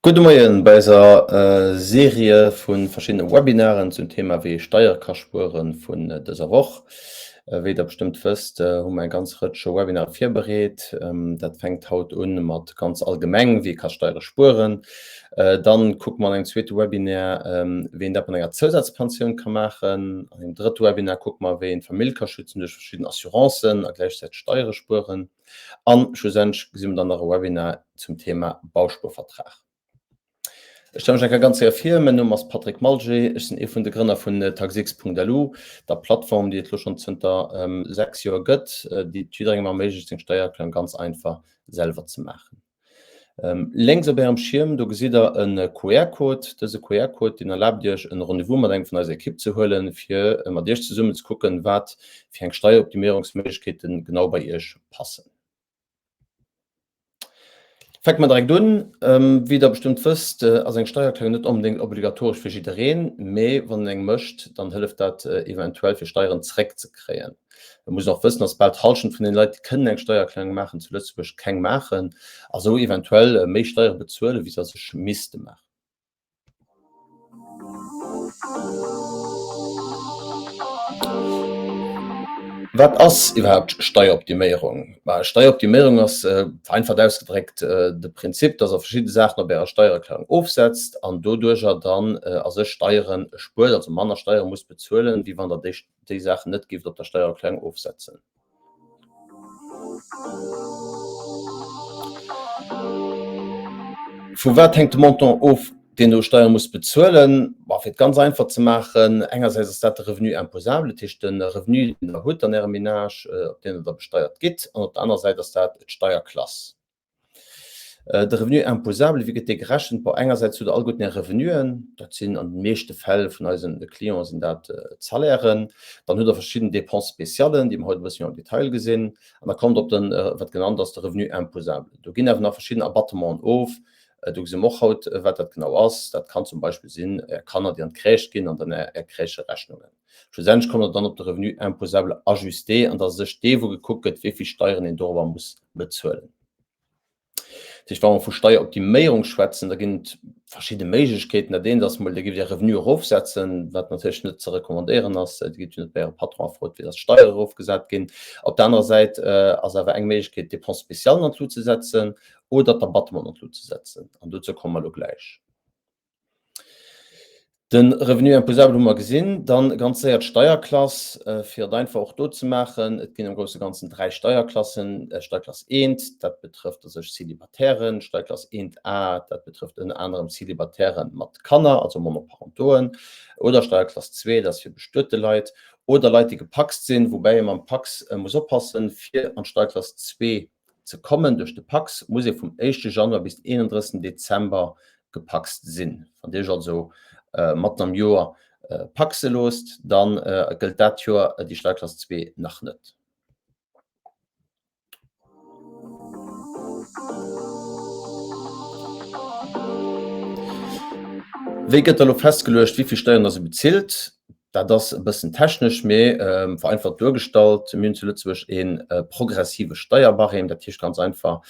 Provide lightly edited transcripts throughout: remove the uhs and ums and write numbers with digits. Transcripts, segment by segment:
Gudde Moien bei eiser Serie vu verschiddene Webinaren zum Thema wéi ee Steiere ka spueren vun dëser Woch. Wéi der bestëmmt wësst, hu mer eng ganz Rëtsch Webinare virbereet. Dat fänkt haut un mat ganz allgemeng, wéi ee ka Steiere spueren. Dann kucke mer an engem zweete Webinaire, wéi een dat mat enger Zousazpensioun ka maachen. An engem drëtte Webinar kucke mer, wéi een d'Famill ka schützen duerch verschidden Assurancen a gläichzäiteg Steiere spueren. An schlussendlech gesi mer dann nach e Webinar zum Thema Bauspuervertrag. Ech stelle mech eng Kéier ganz séier vir, Mäin Numm ass Patrick Malget, ech sinn ee vun de Grënner vun Taxx.lu, der Plattform, déi et elo schonn zënter 6 Joer gëtt, déi et jidderengem erméiglecht, seng Steiererklärung ganz einfach selwer ze maachen. Lénks op Ärem Schierm, do gesitt Der e QR-Code. Dëse QR-Code, deen erlaabt Iech, en Rendez-vous mat engem vun eiser Ekipp ze huelen, fir mat Iech zesummen ze kucken, wat fir eng Steieroptimierungsméiglechkeeten genau bei Iech passen. Fänke mer direkt un. Wéi Der bestëmmt wësst, ass eng Steiererklärung net onbedéngt obligatoresch fir jiddereen, mee wann een eng mécht, dann hëlleft dat eventuell, fir Steieren zeréckzekréien. Et muss een och wëssen, dass bal d'Hallschent vun den Leit, déi kënnen eng Steiererklärung maachen, zu Lëtzebuerg keng maachen a sou eventuell méi Steiere bezuelen, wéi se a sech misste maachen. Wat ass iwwerhaapt Steieroptiméierung? Steieroptiméierung ass, vereinfacht ausgedréckt, de Prinzip, dass Der verschidde Saachen op Ärer Steiererklärung ofsetzt an doduercher dann a sech Steiere spuert, also manner Steiere musst bezuelen, wéi wann Der déi déi Saachen net géift op der Steiererklärung ofsetzen. Vu wat hänkt de Montant of, deen Der u Steiere musst bezuelen? Bon, fir et ganz einfach ze maachen, engersäits ass dat de Revenu imposable, dat heescht de Revenu, deen Der hutt an Ärem Menage, op deen Der da besteiert gitt, an op der anerer Säit ass dat d'Steierklass. De Revenu imposable, wéi gëtt dee gerechent? Bon, engersäits hutt Der alleguerten Är Revenuen, dat sinn an de meeschte Fäll vun eise Clienten sinn dat d'Salairen. Dann hutt Der verschidden Dépenses spéciales, déi mer haut e bësse méi am Detail gesinn. An da kommt op den, wat genannt ass, de Revenu imposable. Do ginn awer nach verschidden Abattementen of. Do gesi mer och haut, wat dat genau ass. Dat kann zum Beispill sinn Är Kanner, déi an d'Crèche ginn an dann Är Crècherechnungen. Schlussendlech kommt Der dann op de Revenu imposable ajusté, an dat ass sech dee, wou gekuckt gëtt, wéi vill Steieren een dorobber muss bezuelen. Dat heescht, wa mer vu Steieroptiméierung schwätzen, da ginn et verschidde Méiglechkeeten. Dat eent ass emol, Dir giff Är Revenu erofsetzen, wat natierlech net ze recommandéieren ass. Dir gitt jo net bei Äre Patron a frot, fir datt d'Steiere erofgesat ginn. Op der anerer Säit ass awer eng Méiglechkeet, d'Dépenses spéciales an d'Lut ze setzen oder d'Abattementen an d'Lut ze setzen. An dozou komme mer elo gläich. De Revenu imposable hu mer gesinn. Dann ganz séier d'Steierklass, fir et einfach och do ze maachen. Et ginn am grousse Ganzen 3 Steierklassen. Steierklass 1, dat betrëfft a sech Célibataires. Steierklass 1 A, dat betrëfft ënner anerem Célibataire mat Kanner, also Monoparentoen. Oder Steierklass 2, dat ass fir bestuete Leit oder Leit, déi gepacst sinn, woubäi ee mam Pacs muss oppassen, fir an d'Steierklass 2 ze kommen. Duerch de Pacs muss ee vum éischte Januar bis den 31 Dezember gepacst sinn. Wann Dir Iech also matten am Joer pacse loosst, da gëllt dat Joer déi Steierklass 2 nach net. Wéi gëtt da lo festgeluecht, wéi vill Steieren dass ee bezilt? Dat ass e bëssen technesch, mee vereinfacht duergestallt, Mir hunn zu Lëtzebuerg e progressive Steierbarème. Dat heescht ganz einfach,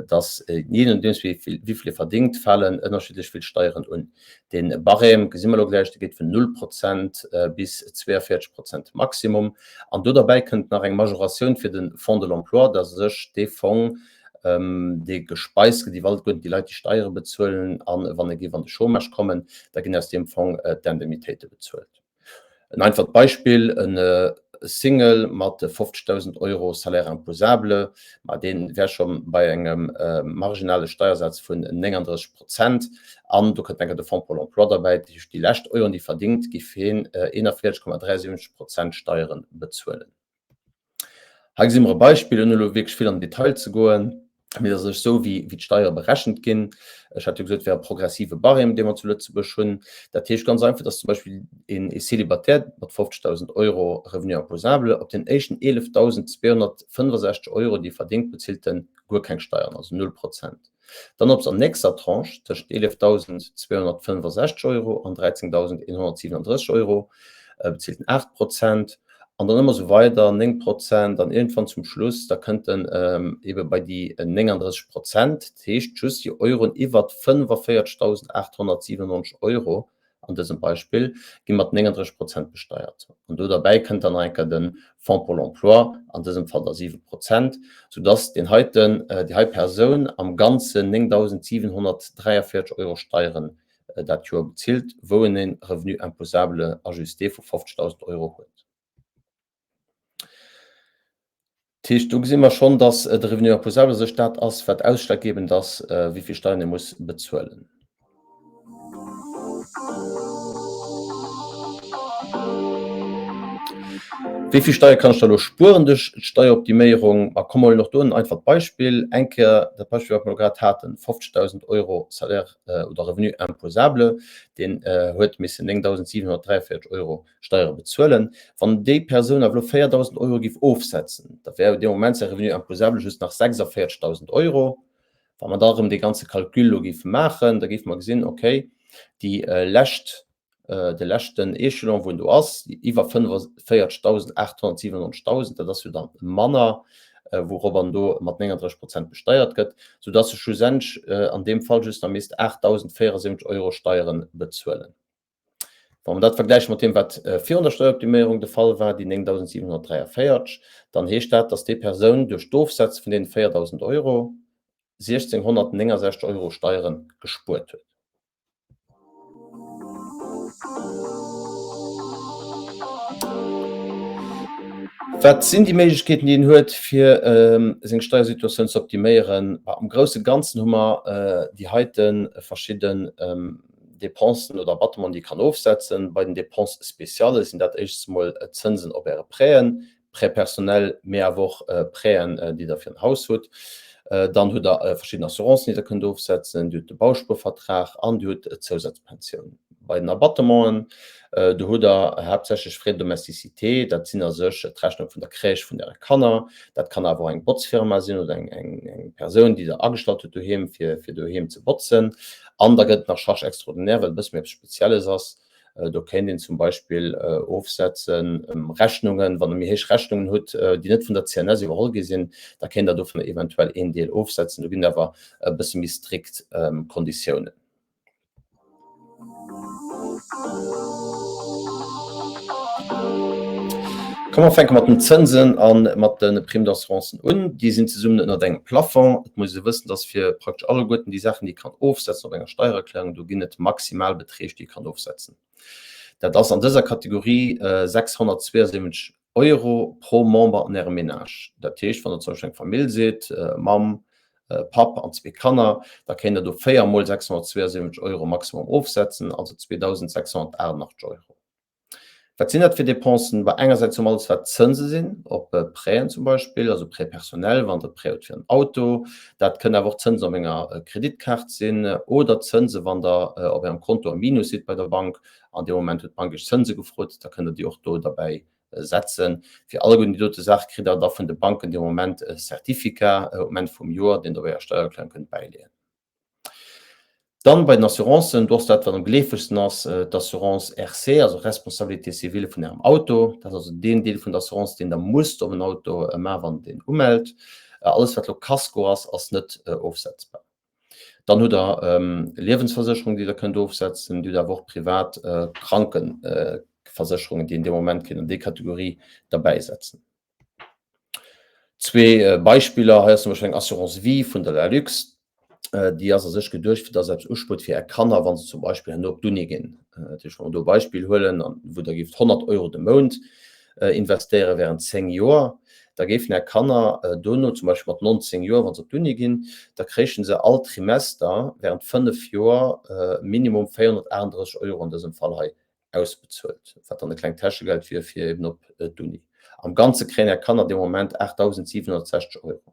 dass jee nodeems wéi vill ee verdéngt, falen ënnerschiddlech vill Steieren un. Dee Barème, gesi mer elo gläich, dee geet vun null Prozent bis 42 Prozent Maximum. An do derbäi kënnt nach eng Majoratioun fir de Fonds de l'emploi, dat ass u sech dee Fong, dee gespeist gëtt iwwer alleguerten déi Leit, déi Steiere bezuelen, a wann e géif an de Chômage kommen, da ginn aus deem Fong d'Indemnitéite bezuelt. En einfacht Beispill, e Single mat 50.000 Euro Salaire imposable, ma dee wär scho bei engem marginale Steiersaz vun 39 Prozent an do kënnt enker de Fonds pour l'emploi derbäi, dat heescht déi lescht Euroen, déi verdingt, géif hien 41,73 Prozent Steiere bezuelen. Hei gesi mer e Beispill, ouni elo wierklech vill an den Detail ze goen, mee dat ass sech esou, wéi d'Steiere berechent ginn. Ech hat jo gesot, et wär e progressive Barème, dee mer zu Lëtzebuerg hunn. Dat heescht ganz einfach, dass zum Beispill een Célibataire mat 50.000 Euro Revenu imposable op den éischten 11.265 Euro, déi e verdéngt, bezilt en guer keng Steieren, also null Prozent. Dann op der nächster Tranche tëschent 11.265 Euro an 13.137 Euro bezilt en 8 Prozent. An dann ëmmer esou weider, 9 Prozent an iergendwann zum Schluss, da kënnt en ebe bei déi 39 Prozent. Dat heescht, just déi Euroen iwwert 45.897 Euro an dësem Beispill gi mat 39 Prozent besteiert. An do derbäi kënnt dann nach eng Kéier de Fonds pour l'emploi, an dësem Fall da 7 Prozent, soudass deen heiten, déi hei Persoun am Ganzen 9.743 Euro Steieren dat Joer bezilt, wou en e Revenu imposable ajusté vu 50.000 Euro huet. Dat heescht, do gesi mer schonn, dass de Revenu imposable u sech dat ass, wat ausschlaggebend ass, wéi vill Steieren ee muss bezuelen. Wéi vill Steier kann ech da elo spueren duerch d'Steieroptiméierung? Ma komm, mer huelen och do en einfacht Beispill, eng Kéier dat Beispill, wat mer elo grad haten, 50.000 Euro Salaire oder Revenu imposable, deen huet missen 9.743 Euro Steiere bezuelen. Wann déi Persoun awer elo 4.000 Euro géif ofsetzen, da wär dee Moment säi Revenu imposable just nach 46.000 Euro. Wa mer da erëm dee ganze Calcul elo géife maachen, da géife mer gesinn, okay, déi lescht de leschten Echelon, wou en do ass, iwwer 45.897.000, dat ass jo dann manner, wourop an do mat 39 Prozent besteiert gëtt, soudass e schlussendlech an deem Fall just nach misst 8.074 Euro Steiere bezuelen. Wa mer dat vergläiche mat deem, wat virun der Steieroptiméierung de Fall war, déi 9.743, dann heescht dat, dass déi Persoun duerch d'Ofsetze vun deenen 4.000 Euro 1.669 Euro Steiere gespuert huet. Wat sinn déi Méiglechkeeten, déi een huet, fir seng Steiersituatioun ze optiméieren? Am grousse Ganzen hu mer déi heite verschidden Dépensen oder Abattementen, déi ee kann ofsetzen. Bei den Dépenses spéciales sinn dat éischtens emol d'Zënsen op Äre Prêten, Prêt personnel, mee awer och Prêten, déi Der fir en Haus hutt. Dann hutt Der verschidden Assurancen, déi Der kënnt ofsetzen. Dir hutt de Bauspuervertrag an Dir hutt d'Zousazpensioun. Bei den Abattementen, do hutt Der haaptsächlech Frais de domesticité, dat sinn a sech d'Rechnung vun der Crèche vun Äre Kanner. Dat kann awer och eng Botzfirma sinn oder eng Persoun, déi Der agestallt hutt doheem, fir doheem ze botzen. An da gëtt et nach Charges extraordinaires, wat e bësse méi eppes Spezielles ass. Do kéint een zum Beispill ofsetzen Rechnungen, wann Der méi héich Rechnungen hutt, déi net vun der CNS iwwerholl gi sinn, da kéint Der dovunner eventuell een Deel ofsetzen. Do ginn et awer e bësse méi strikt Konditiounen. Komm mer fänke mat den Zënsen a mat de Prime d'assurancen un. Déi sinn zesummen ënnert engem Plafond. Et muss ee wëssen, dass fir praktesch alleguerten déi Saachen, déi ee kann ofsetzen op enger Steiererklärung, do ginn et Maximalbeträg, déi ee kann ofsetzen. Dat ass an dëser Kategorie 672 Euro pro Member an Ärem Menage. Dat heescht, wann Der zum Beispill eng Famill sidd, Mamm, Papp an zwee Kanner, da kéint Der do 4 mol 672 Euro maximum ofsetzen, also 2.688 Euro. Wat sinn dat fir Dépensen? Bah, engersäits hu mer alles, wat Zënse sinn, op Prêten zum Beispill, also Prêt personnel, wann Der e Prêt hutt fir en Auto. Dat kënnen awer och Zënsen op enger Kreditkaart sinn oder Zënse wann Der op Ärem Konto am Minus sidd bei der Bank an dee Moment huet d'Bank Iech Zënse gefrot, da kënnt Der déi och do derbäi setzen. Fir alleguerten déi dote Saache kritt Der da vun de Banken dee Moment e Certificat um Enn vum Joer, deen Der bei Ärer Steiererklärung kënnt bäileeën. Dann bei den Assurancen, do ass dat wat am geleefegsten ass, d'Assurance RC, also Responsabilité civile vun Ärem Auto. Dat ass also deen Deel vun der Assurance, deen Der musst op en Auto maachen, wann Der deen umellt. Alles wat elo Kasko ass, ass net ofsetzbar. Dann hutt Der Liewensversécherung, déi Der kënnt ofsetzen. Dir hutt awer och privat Krankenversécherungen, déi een dee Moment kéint an déi Kategorie derbäisetzen. Zwee Beispiller, Hei ass zum Beispill eng Assurance vie vun der Lalux. Déi ass a sech geduecht, fir dass Der eppes uspuert fir Är Kanner, wa se zum Beispill herno op d'Uni ginn. Dat heescht, wa mer do e Beispill huelen, wou Der géift 100 Euro de Mount investéiere während 10 Joer, da géifen Är Kanner dono, zum Beispill mat 19 Joer, wa se op d'Uni ginn, da kréichen se all Trimester während 5 Joer minimum 438 Euro an dësem Fall hei ausbezuelt, wat dann e klengt Täschegeld wier fir eben op d'Uni. Am Ganze kréien Är Kanner dee Moment 8.760 Euro.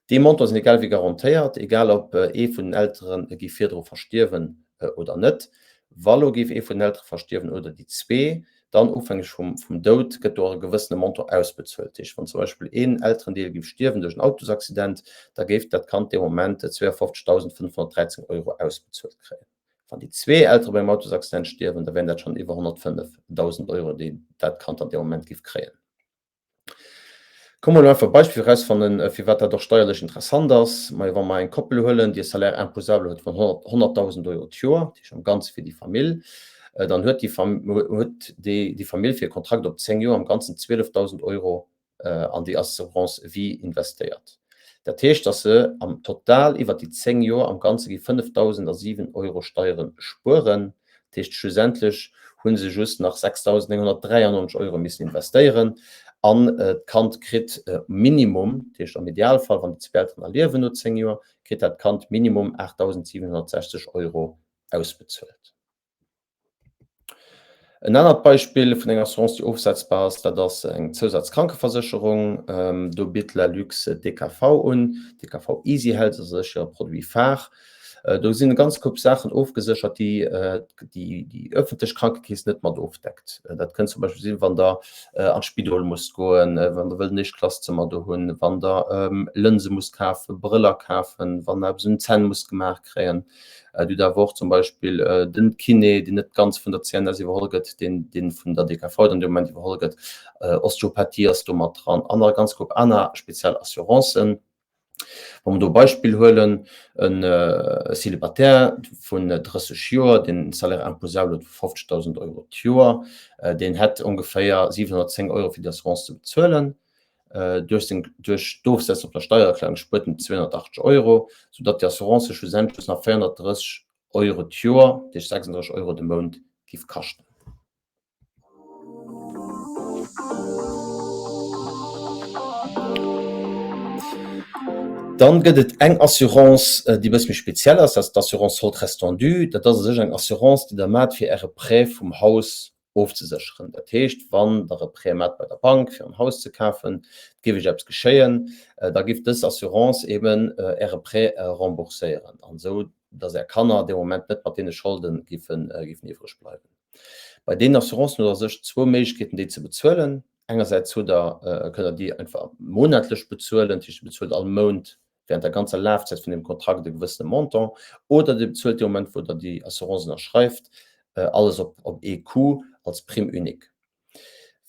Dee Montant sinn egal wéi garantéiert, egal ob ee vun den Eltere géif virdru verstierwen oder net. Wa lo géif ee vun den Eltere verstierwen oder déi zwee, dann ofhängeg vum vum Doud gëtt do och e gewëssene Montant ausbezuelt. Dat heescht, wann zum Beispill een Elterendeel géif stierwen duerch en Autosaccident, da géif dat Kand dee Moment 52.513 Euro ausbezuelt kréien. Wann déi zwee Eltere beim Autosaccident stierwen, da wären dat schonn iwwer 105.000 Euro, déi dat Kand an deem Moment géif kréien. Komme mer elo einfach e Beispill erausfannen, firwat dat och steierlech interessant ass. Majo, wa mer eng Koppel huelen, déi e Salaire imposable huet vun 100.000 Euro d'Joer, dat heescht am Ganze fir déi Famill, dann huet déi huet déi Famill fir e Kontrakt op 10 Joer am Ganzen 12.000 Euro an déi Assurance vie investéiert. Dat heescht, datt se am Total iwwert déi 10 Joer am Ganze gi 5.007 Euro Steiere spueren. Dat heescht, schlussendlech hu se just nach 6.993 Euro missen investéieren an d'Kand kritt minimum, dat heescht am Idealfall, wann déi zwee Elteren nach liewen no 10 Joer, kritt dat Kand minimum 8.760 Euro ausbezuelt. En anert Beispill vun enger Assurance, déi ofsetzbar ass, dat ass eng Zousazkrankeversécherung. Do bitt Lalux DKV un, DKV Easy Health ass sécher e Produit phare. Do sinn e ganz Koup Saachen ofgeséchert, déi déi ëffentlech Krankekeess net mat ofdeckt. Dat kënnt zum Beispill sinn, wann Der an d'Spidol musst goen, wann Der wëllt en Éischt-Klass-Zëmmer do hunn, wann Der Lënse musst kafen, Brëller kafen, wann Der eppes un den Zänn musst gemaach kréien. Dir hutt awer och zum Beispill den Kiné, deen net ganz vun der CNS iwwerholl gëtt, dee vun der DKV dann dee Moment iwwerholl gëtt. Osteopathie ass do mat dran an nach e ganz Koup aner speziell Assurancen. Wa mer do e Beispill huelen, e Célibataire vun 30 Joer, deen en Salaire imposable huet vu 50.000 Euro d'Joer, deen hätt ongeféier 710 Euro fir déi Assurance ze bezuelen. Duerch seng, duerch d'Ofsetzen op der Steiererklärung spuert en 280 Euro, soudatt déi Assurance schlussendlech just nach 430 Euro d'Joer, dat heescht 36 Euro de Mount, giff kaschten. Dann gëtt et eng Assurance, déi e bësse méi speziell ass, dat ass d'Assurance Solde restant dû. Dat ass u sech eng Assurance, déi Der maacht, fir Äre Prêt vum Haus ofzesécheren. Dat heescht, wann Der e Prêt maacht bei der Bank, fir en Haus ze kafen, et géif Iech eppes geschéien, da géif dës Assurance eeben Äre Prêt rembourséieren, an esou datt Är Kanner dee Moment net mat deene Scholde géifen iwwreg bleiwen. Bei deenen Assurancen hutt der sech zwou Méiglechkeeten déi ze bezuelen. Engersäits hutt der, kënnt der déi einfach monatlech bezuelen, dat heescht dir bezuelt all Mount während der ganzer Lafzäit vun deem Kontrakt e gewëssene Montant, oder dir bezuelt dee Moment wou der déi Assurance ënnerschreift alles op op ee Coup als Prime unique.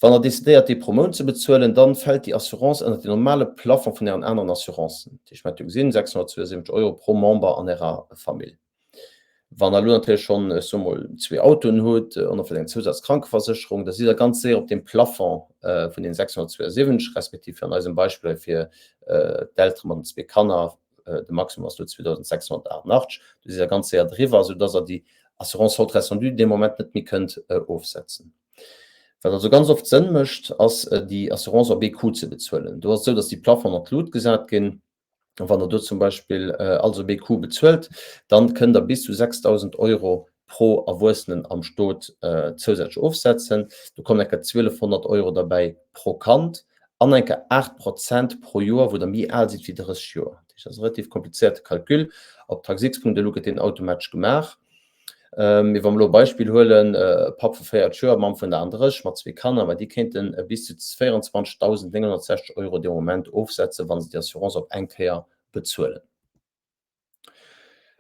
Wann der decidéiert déi pro Mount ze bezuelen, dann fält déi Assurance ënnert den normale Plafond vun ären aneren Assurancen, dat heescht mir hate jo gesinn 672 Euro pro Member an ärer Famill. Wann der elo natierlech schonn, ech soe mol, zwee Autoen hutt an och vläicht eng Zousazkrankeversécherung, da sidd der ganz séier op deem Plafond vun deenen 672, respektiv fir an eisem Beispill hei fir d'Eltere mat den zwee Kanner, de Maximum ass do 2.688, do sidd der ganz séier driwwer, soudass der déi Assurance solde restant dû dee Moment net méi kënnt ofsetzen. Wat also ganz oft Sënn mécht, ass déi Assurance op ee Coup ze bezuelen. Do ass et esou, dass déi Plafonds an d'Lut gesat ginn. Wann der do zum Beispill alles op ee Coup bezuelt, dann kënnt der bis zu 6.000 Euro pro Erwuessenen am Stot zousätzlech ofsetzen. Do kommen enker 1.200 Euro derbäi pro Kand an enker 8 Prozent pro Joer, wou der méi al sidd wéi 30 Joer. Dat heescht, dat ass e relativ komplizéierte Calcul. Op taxx.lu gëtt deen automatesch gemaach. Mee wa mer elo e Beispill huelen, e Papp vu 40 Joer, Mamm vun der 38 mat zwee Kanner, ma déi kéinte bis zu 24.960 Euro dee Moment ofsetzen, wa se déi Assurance op eng Kéier bezuelen.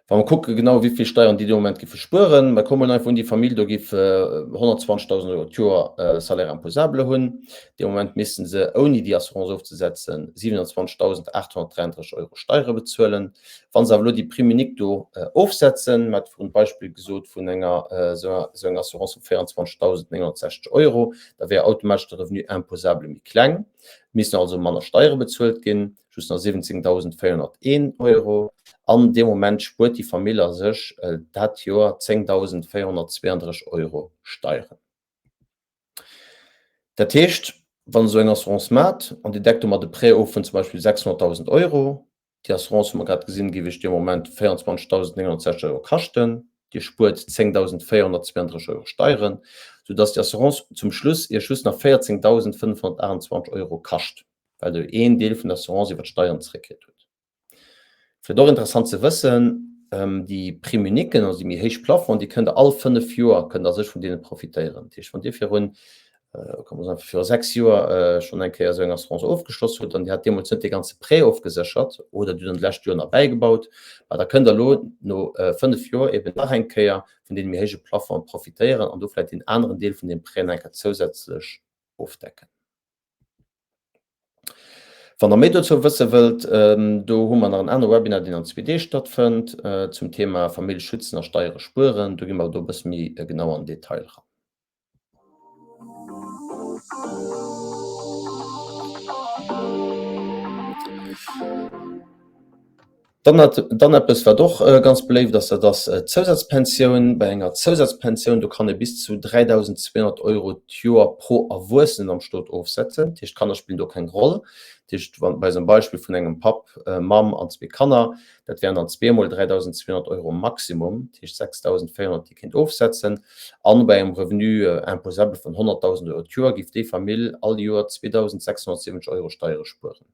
Wa mer kucke genau, wéi vill Steieren déi dee Moment géife spueren, ma kommen einfach un, déi Famill do géif 120.000 Euro d'Joer Salaire imposable hunn. Dee Moment misste se, ouni déi Assurance ofzesetzen, 27.833 Euro Steiere bezuelen. Wa se awer elo déi Prime unique do ofsetzen, mer hate virun d'Beispill gesot vun enger esou enger Assurance vu 24.960 Euro, da wär automatesch de Revenu imposable méi kleng, et missten also manner Steiere bezuelt ginn, just nach 17.401 Euro. An dee Moment spuert déi Famill a sech dat Joer 10.432 Euro Steieren. Dat heescht, wann Der esou eng Assurance maacht an Dir deckt domat e Prêt of vun zum Beispill 600.000 Euro, Déi Assurance, hu mer grad gesinn, géif Iech dee Moment 24.960 Euro kaschten. Dir spuert 10.432 Euro Steieren, soudass déi Assurance zum Schluss Iech just nach 14.528 Euro kascht, well Der een Deel vun der Assurance iwwer d'Steieren zeréckkritt hutt. Vläicht och interessant ze wëssen, Déi Prime uniquen, also déi méi héich Plafonds, déi kënnt Der all fënnef Joer kënnt Der sech vun deene profitéieren. Dat heescht, wann Dir virun kann man soen, viru 6 Joer schonn eng Kéier esou eng Assurance ofgeschloss hutt an Dir hat deemools net dee ganze Prêt ofgeséchert oder Dir hutt an de leschte Joren nach bäigebaut, ma da kënnt Der elo no 5 Joer eben nach eng Kéier vun deene méi héije Plafonde profitéieren an do vläicht deen aneren Deel vun deem Prêt nach eng Kéier zousätzlech ofdecken. Wann der méi dozou wësse wëllt, do hu mer nach en anere Webinar, deen an 2 Deeg stattfënnt, zum Thema Famill schützen a Steiere spueren. Do gi mer do e bësse méi genau an den Detail eran. Dann eppes, wat och ganz beléift ass, dat ass d'Zousazpensioun. Bei enger Zousazpensioun, do kann ee bis zu 3.200 Euro d'Joer pro Erwuessenen am Stot ofsetzen. Dat heescht, d'Kanner spillen do keng Roll. Dat heescht, wa bei eisem Beispill vun engem Papp, Mamm an zwee Kanner, dat wären dann zweemol 3.200 Euro Maximum, dat heescht 6.400, déi kéint ofsetzen. An bei engem Revenu imposable vun 100.000 Euro d'Joer géif déi Famill all Joer 2.670 Euro Steiere spueren.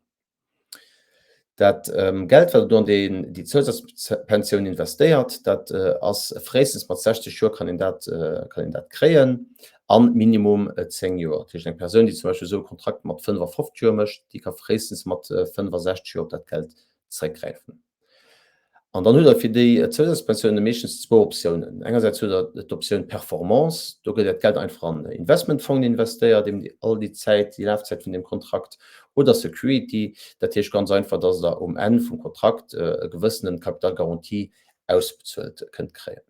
Dat Geld, wat Der do an déi Zousazpensioun investéiert, dat ass fréistens mat 60 Joer kann een dat, kann een dat kréien a minimum 10 Joer. Dat heescht, eng Persoun, déi zum Beispill esou e Kontrakt mat 55 Joer mécht, déi ka fréistens mat 65 Joer op dat Geld zréckgräifen. An dann hutt Der fir déi Zousazpensiounen meeschtens zwou Optiounen. Engersäits hutt Der d'Optioun Performance, do gëtt Äert Geld einfach an Investmentfongen investéiert, eben all déi Zäit, déi Lafzäit vun deem Kontrakt, oder Security, dat heescht ganz einfach, dass Der um Enn vum Kontrakt e gewëssene Capital garanti ausbezuelt kënnt kréien.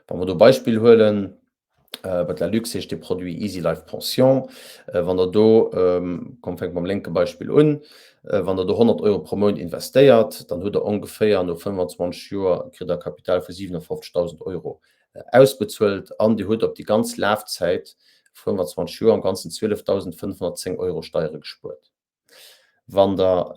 Wa mer do Beispill huelen, bei der Lux heescht dee Produit Easy Life Pension. Wann Der do, komm fänke mam lénke Beispill un, wann Der do 100 Euro pro Mount investéiert, dann hutt Der ongeféier no 25 Joer kritt Der e Kapital vu 57.000 Euro ausbezuelt an Dir hutt op déi ganz Lafzäit, 25 Joer, am Ganzen 12.510 Euro Steiere gespuert. Wann Der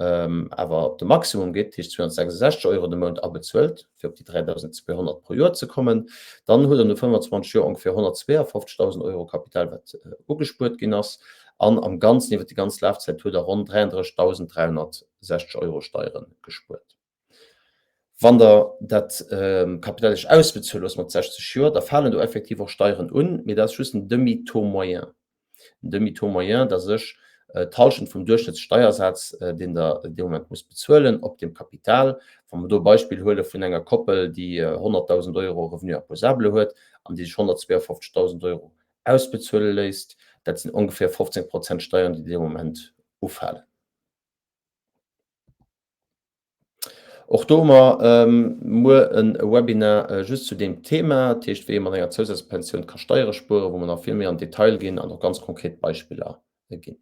awer op de Maximum gitt, dat heescht 266 Euro de Mount abezuelt, fir op déi 3.200 pro Joer ze kommen, dann hutt Der no 25 Joer ongeféier 152.000 Euro Kapital, wat ugespuert ginn ass. An am Ganzen, iwwer déi ganz Lafzäit, hutt Der ronn 33.360 Euro Steiere gespuert. Wann Der dat Kapital Iech ausbezuele loosst mat 60 Joer, da falen do effektiv och Steieren un, mee dat ass just en Demi-taux moyen. En Demi-taux moyen, dat ass ech d'Hallschent vum Duerchschnëttssteiersaz, deen Der dee Moment musst bezuelen op deem Kapital. Wa mer do e Beispill huele vun enger Koppel, déi 100.000 Euro Revenu imposable huet an déi sech 152.000 Euro ausbezuele léisst, dat sinn ongeféier 15 Prozent Steieren, déi dee Moment ufalen. Och do hu mer muer e Webinar just zu deem Thema, dat heescht, wéi ee mat enger Zousazpensioun ka Steiere spueren, wou mer nach vill méi an den Detail ginn an och ganz konkret Beispiller ginn.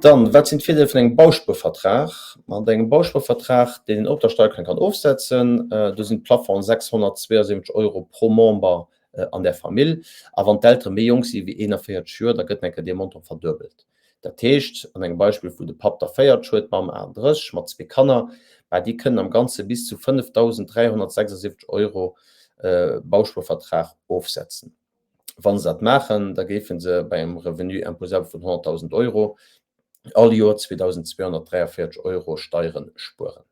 Dann, wat sinn d'Virdeeler vun engem Bauspuervertrag? Mat engem Bauspuervertrag, deen een op der Steiererklärung kann ofsetzen, do sinn d'Plafongen 672 Euro pro Member an der Famill. A wann d'Eltere méi jonk si wéi 41 Joer, da gëtt enke dee Montant verduebelt. Dat heescht, an engem Beispill, wou de Papp der 40 huet, d'Mamm 38, mat zwee Kanner, bah, déi kënnen am Ganze bis zu 5.376 Euro Bauspuervertrag ofsetzen. Wa se dat maachen, da géife se bei engem Revenu imposable vun 100.000 Euro all Joer 2.243 Euro Steiere spueren.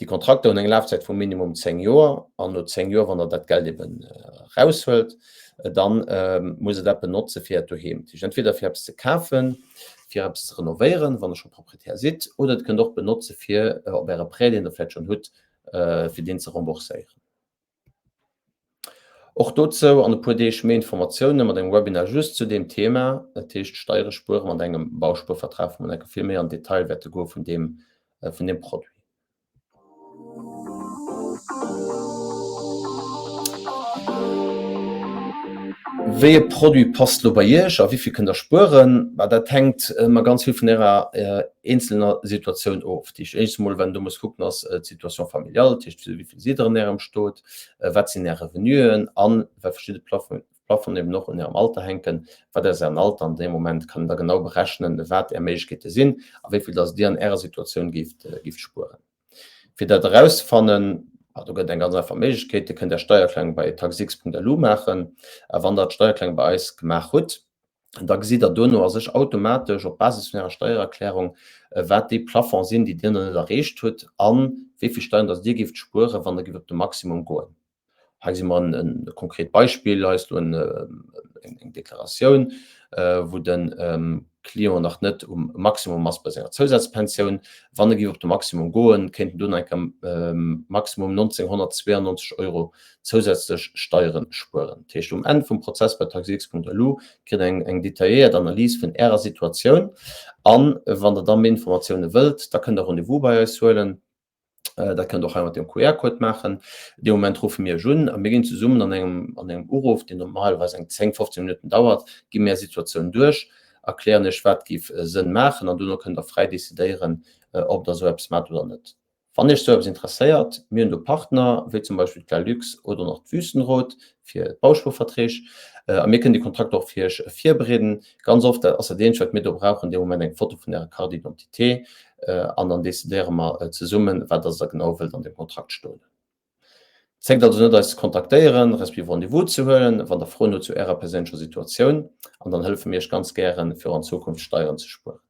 Déi Kontrakter hunn eng Lafzäit vu minimum 10 Joer an no 10 Joer, wann Der dat Geld eben eraushuelt, da musst Der dat benotze fir Äert Doheem. Dat heescht entweder fir eppes ze kafen, fir eppes ze renovéieren, wann Der scho Proprietär sidd, oder Dir kënnt och benotze fir op Äre Prêt, deen Der vläicht schonn hutt, fir deen ze rembourséieren. Och dozou an e puer Deeg méi Informatioune mat engem Webinar just zu deem Thema, dat heescht Steiere spuere mat engem Bauspuervertrag, wou mer enke vill méi an Detail wäerte goe vun deem vun deem Produit. Wéi e Produit passt elo bei Iech a wéi vill kënnt Der spueren? Bah, dat hänkt ëmmer ganz vill vun Ärer eenzelner Situatioun of. Dat heescht, éischtens emol, wat een do muss kucken, ass d'Situation familiale, dat heescht, wéi vill sidd Der an Ärem Stot, wat sinn Är Revenuen an, well verschidde Plafongen eben och un Ärem Alter hänken, wat ass Ären Alter an deem Moment kann een da genau berechnen, wat Är Méiglechkeete sinn a wéi vill dass Dir an Ärer Situatioun géift spueren. Fir dat erauszefannen, do gëtt et eng ganz einfach Méiglechkeet, Dir kënnt Är Steiererklärung bei taxx.lu maachen. A wann Der d'Steiererklärung bei eis gemaach hutt, da gesitt Der duerno a sech automatesch op Basis vun Ärer Steiererklärung, wat déi Plafonds sinn, déi Dir nach net erreecht hutt a wéi vill Steieren dass Dir géift spueren, wann Der géift op de Maximum goen. Hei gesi mer e konkret Beispill, hei ass elo eng Deklaratioun. wou de Client nach net um Maximum ass bei senger Zousazpensioun. Wann e géif op de Maximum goen, kéint en do nach eng Kéier maximum 1.992 Euro zousätzlech Steiere spueren. Dat heescht, um Enn vum Prozess bei taxix.lu kritt Der eng detailléiert Analys vun Ärer Situatioun. A wann Der da méi Informatioune wëllt, da kënnt Der Rendez-vous bei eis huelen. Dat kënnt Der och hei mat deem QR-Code maachen. Dee Moment ruffe mir Iech un a mir ginn zesummen an engem an engem Uruff, deen normalerweis eng 10, 15 Minutten dauert, gi mir Är Situatioun duerch, erklären Iech, wat géif Sënn maachen an duerno kënnt Der fräi decidéieren, ob Der esou eppes maacht oder net. Wann Iech esou eppes interesséiert, mir hunn do Partner, wéi zum Beispill d'Lalux oder och d'Wüstenrot fir d'Bauspuerverträg a mir kënnen déi Kontrakter och fir Iech virbereeden. Ganz oft ass dat eenzegt, wat mir do brauchen, dee Moment eng Foto vun Ärer Carte d'identité an dann decidéiere mer zesummen, wat dass Der genau wëllt an deem Kontrakt stoen hunn. Zéckt also net, eis ze kontaktéieren, respektiv Rendez-vous ze huelen, wann Der Froen hutt zu Ärer perséinlecher Situatioun an dann hëllefe mir Iech ganz gären, fir an Zukunft Steieren ze spueren.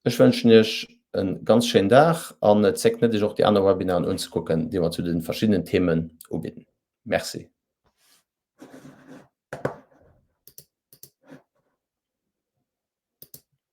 Ech wënschen Iech e ganz schéinen Dag an zéckt net, Iech och déi aner Webinaren unzekucken, déi mer zu de verschiddenen Themen ubidden. Merci.